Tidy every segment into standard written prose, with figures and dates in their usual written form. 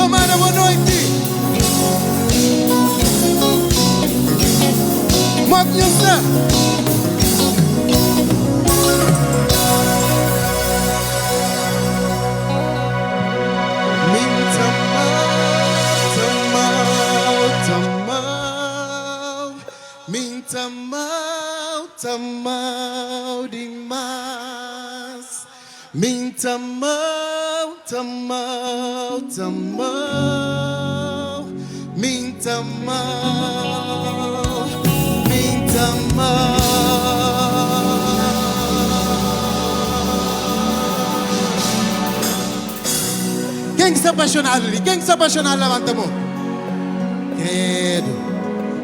Somada, boa noite. Mo ki nhos sta? Mi N ta amau, ta amau, ta amau. Mi N ta amau, ta amau dimás. Mi N ta amau, ta amau, ta amau. Mi N ta amau, mi N ta amau. Ken ki sta apaixonadu li? Ken ki sta apaixonadu labanta mon. Credo.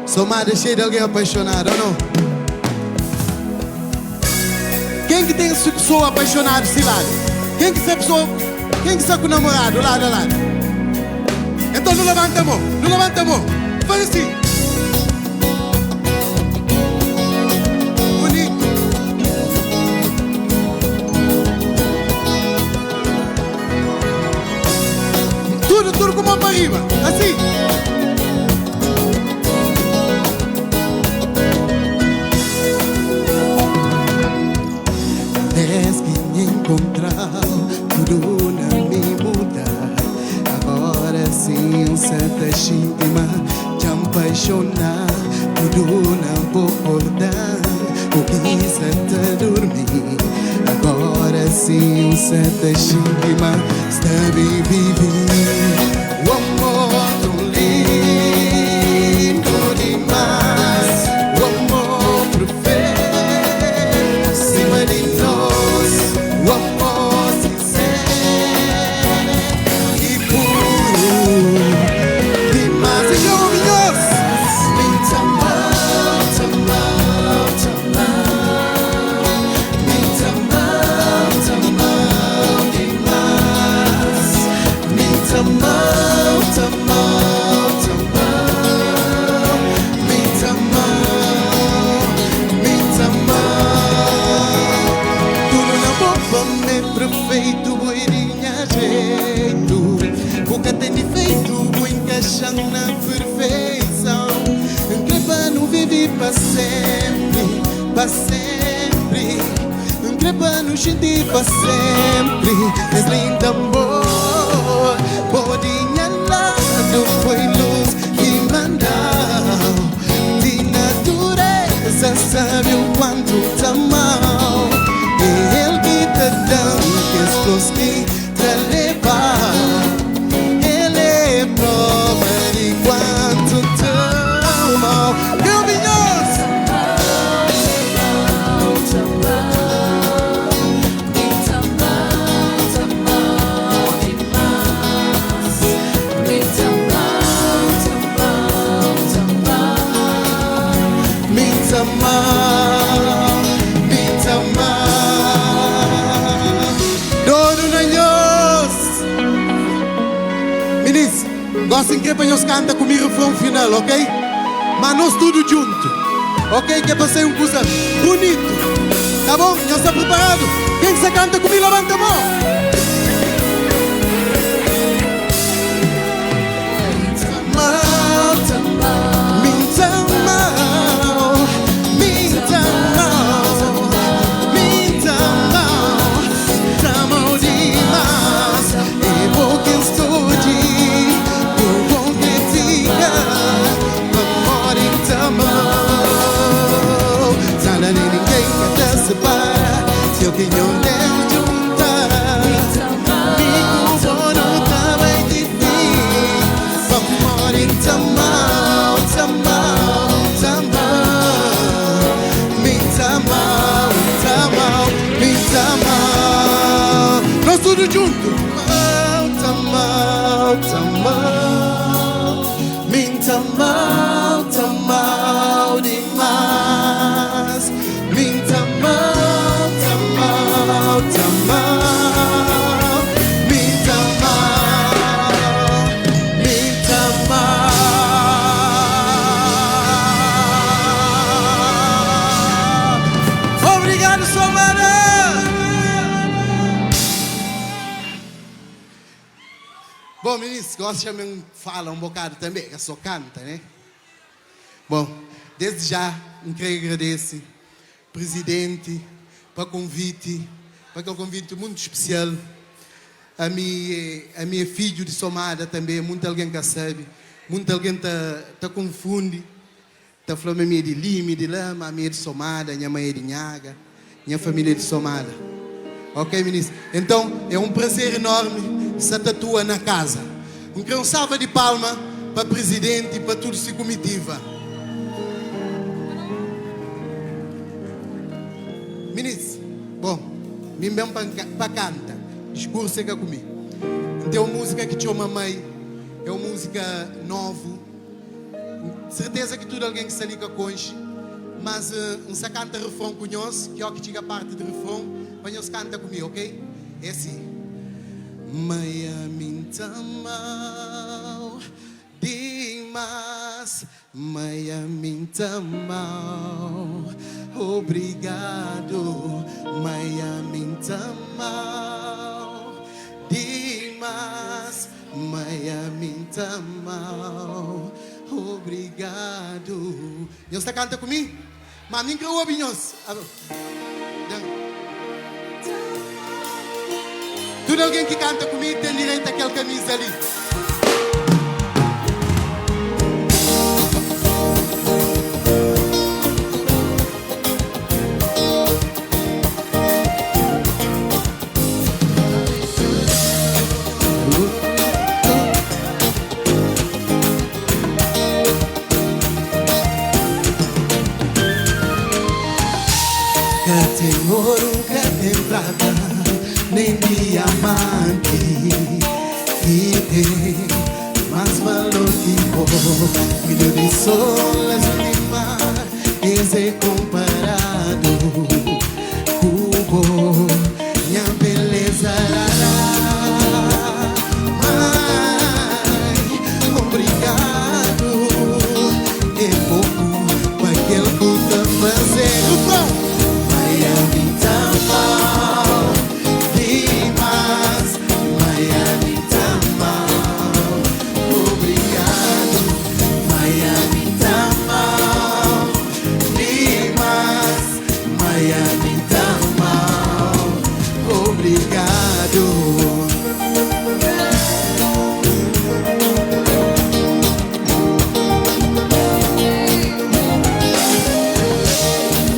Somada xeiu di algen apaixonadu, ou não? Ken ki ten se pesoa apaixonadu si ladu? Ken ki sta pesoa, ken ki sta ku namoradu ladu a ladu? Enton nu labanta mon, nu labanta mon. Faze si. Bunitu. Tudu, tudu ku mon pa riba. Asi. Des ki N enkontra-u, tudu na mi muda. Agora sim N sa ta xinti ma dja N paixona. Tudu na bo korda-m, ku ki sa ta durmi. Agora sim N sa ta xinti ma sta ben vivi. O amor tão lindo dimás, o amor perfeito sima di nos, o amor sinseru i puru dimás. E dja obi nhos? Mi N ta amau, ta amau, ta amau. Mi N ta amau, ta amau dimás. Mi N ta amau, ta amau, ta amau. Mi N ta amau, mi N ta amau. Tudu na bo pa mi é perfeitu, bo é di nha jetu. Bu ka ten difeitu, bu inkaxa-m na perfeison. N kre pa nu vive pa sénpri, pa sénpri. N kre pa nu xinti pa sénpri es lindu amor. Bo di nha ladu foi lus ki manda-u. Di natureza sabe u kuantu ta ama-u. É el ki ta da-m kes flor ki ta leba-u. El é prova di kuantu ta ama-u. Meu minhos! Mi ta ama-u, mi ta ama-u. Dodu na nhos! Minis, gosi N kre pa nhos kanta ku mi refron final, ok? Ma nos tudu djuntu, ok? Ke pa sai un kuza bunitu, ta bon? Nhos sta priparadu? Ken ki sta kanta ku mi, labanta mon! Pamodi N ta amau, ta amau, ta amau. Mi N ta amau, N ta amau, mi N ta amau. Nos tudu djuntu. Amau, ta amau, ta amau. Mi N ta amau, ta amau dimás. Mi N ta amau, ta amau, ta amau. Mi N ta amau, mi N ta amau. Obrigadu, Somada! Bom, minis. minis, gosi xa mi fala un bokadu tanbe, ka so kanta, ne? Bon, desdi já N kre agradese Prizidenti pa konviti, pa kel konviti muntu spesial. Ami, ami é fidju di Somada tanbe, munti algen ka sabe, munti algen ta ta konfundi, ta fla ma mi é di li, mi di la, ma ami é di Somada, nha mai é di Nhaga, nha família é di Somada. Ok, minis? Enton, é un prazer enormi sta ta atua na kaza. N kre un salva di palma pa Prizidenti i pa tudu si kumitiva. Minis, bon, mi N ben pa pa kanta, diskursu é ka ku mi. N ten un múzika ki txoma Mai, é un múzika novu. Serteza ki tudu algen ki sta li ka konxe, mas N sta kanta refron ku nhos, ki óki txiga parti di refron, pa nhos kanta ku mi, ok? É si. Mai ami N ta amau dimas, mai ami N ta amau, obrigadu, mai ami N ta amau dimas. Mai ami N ta amau, obrigadu. Nhos ta kanta ku mi? Ma mi N kre obi nhos. Tudu algen ki kanta ku mi ten direitu a kel kamiza li. Ka ten oru, ka ten prata, nen diamanti ki ten más valor ki bo. Brilhu di sol, azul di mar. Es é konparadu ku bo, nha beleza rara. Mai, obrigadu é poku pa kel ku ta faze. Refrão! Mai, ami ta amau dimas. Mai, ami ta amau. Obrigadu. Miami ta mau dimas Miami ta mau Obrigadu.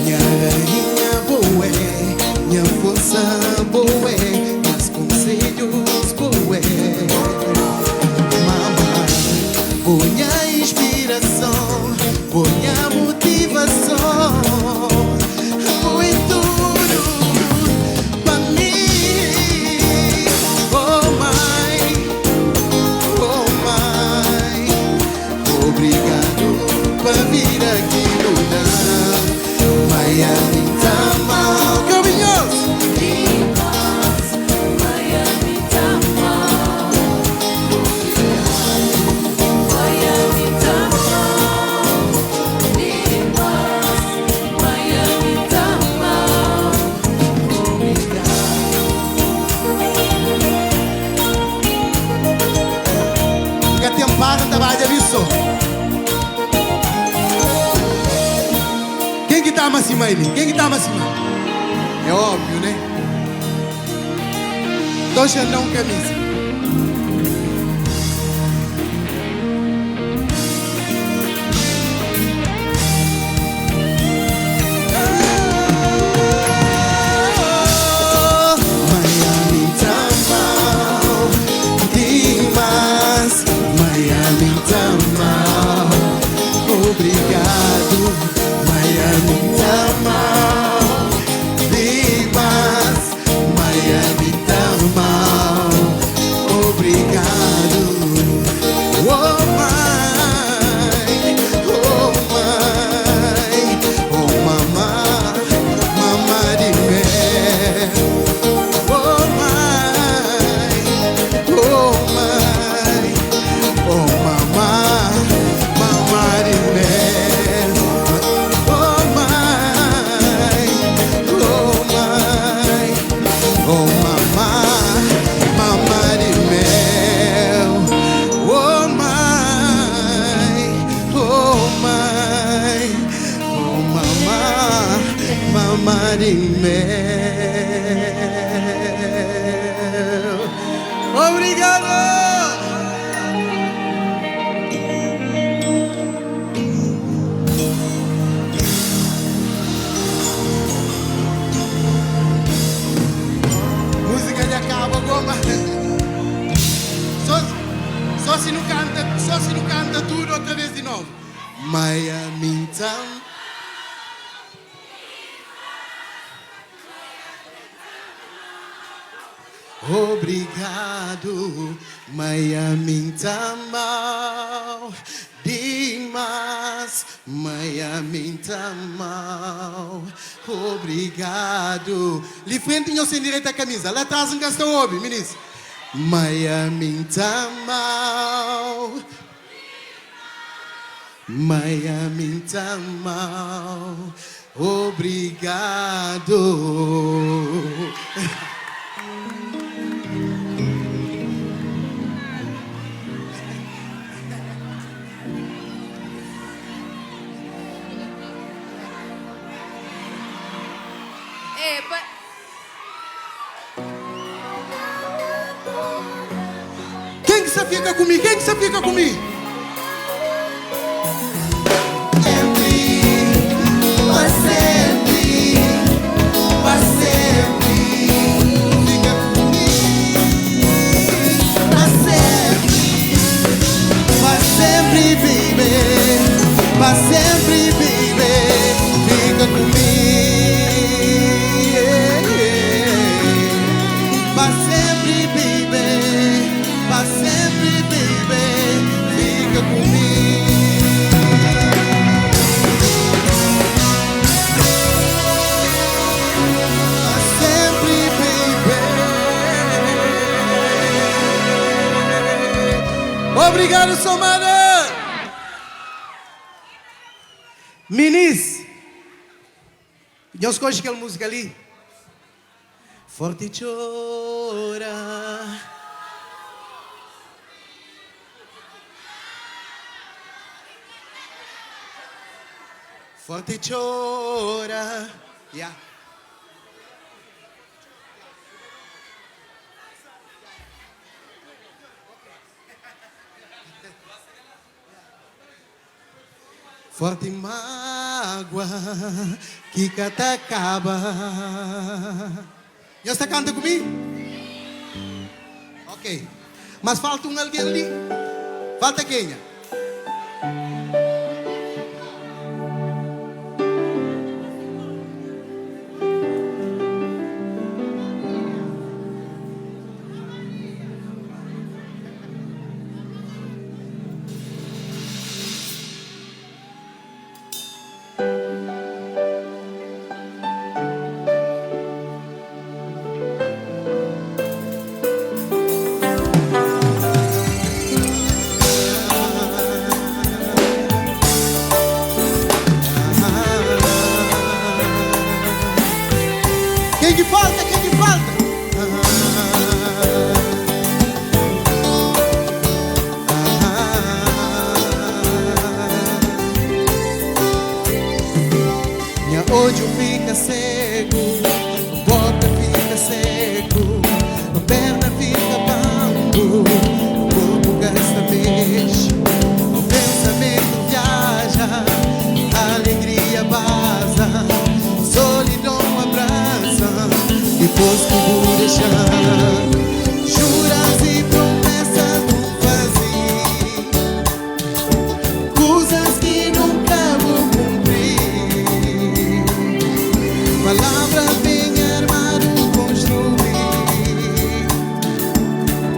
Nha rainha bo é, nha forsa bo é, nhas konsedjus bo é, mama. Bo nha inspirason, bo nha motivason, bo é tudu pa mi. Oh mai, oh mai, obrigadu pa vida ki bu da-m. Mai, ami N ta ama-u. Kaminhos! Ka ten para N ta badja li so. Ken ki ta ama si mai li? Ken ki ta ama si mai? É óbviu, né? Nton xa N da un kamisa. Miami ta mau dimas Miami ta mau Obrigadu Miami ta mau dimas Miami ta mau. kanta, só si nu kanta tudu otra vez di novu. Miami ta. Obrigadu, Miami ta mau dimas, Miami ta mau. Obrigadu. Li frenti nhos ten direitu a kamiza, la tras N ka sta obi, minis. Miami ta mau. Miami ta mau. Obrigadu. É pa. Ken ki sa fika ku mi? Ken ki sa fika ku mi? Sempri, pa sempri, pa sempri, fika ku mi. Pa sempri, pa sempri, baby, pa sempri, baby, fika ku mi. Pa sempri, baby, pa sempri, baby, fika ku mi. Pa sempri, baby. Obrigadu, Somada! Minis, nhos konxe kel múzika li? Forti txora. Forti txora. Ya. Forti mágua ki ka ta kaba. Nhos ta kanta ku mi? Ok. Mas falta un algen li. Falta kenha? Ken ki falta? Ken ki falta? Nha odju fika segu, boka fika seku, perna fika bangu, korpu ka sta mexe, pensamentu viaja, alegria baza, solidon abrasa, dipôs ki bu dexa-m. Juras y promesas bu faze, Kuzas ki nunka bu kunpri. Palavras ben armadu konstrui.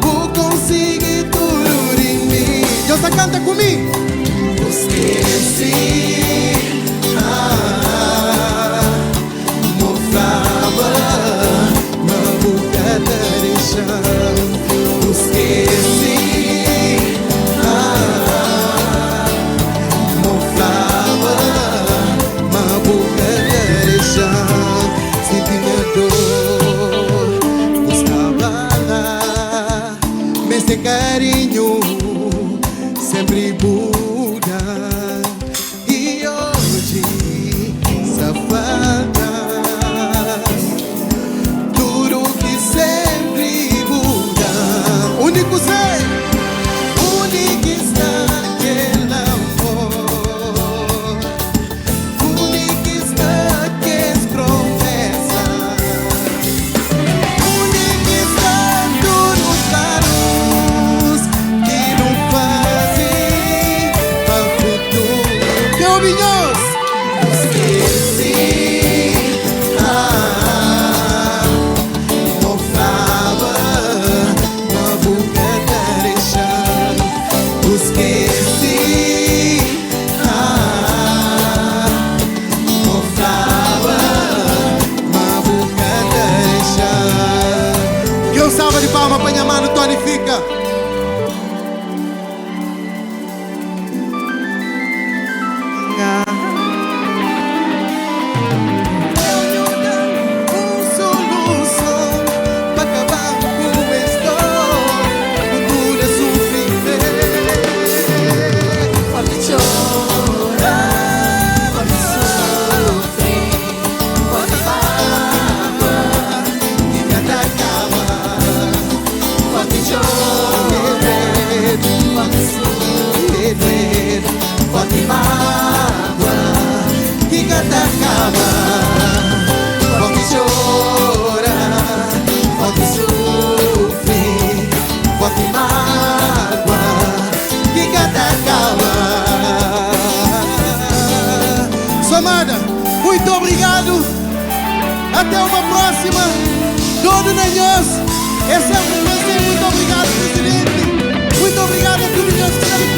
Bu konsigi tudu di mi. Nhos ta kanta ku mi? Bu skese, ah, Mo flaba ma bu ka ta dexa-m. Bu skese, ah, Mo flaba ma bu ka ta dexa-m sinti nha dor. Bu staba la, meste karinhu, senpri bu da. I oji. ka ta kaba. Forti txora, forti sufri, forti mágua ki ka ta kaba. Somada, muito obrigado. Até uma próxima. Dodu na nhos. É sempre um prazer. Muito obrigado, presidente. Muito obrigado a tudo nhos ki sta li.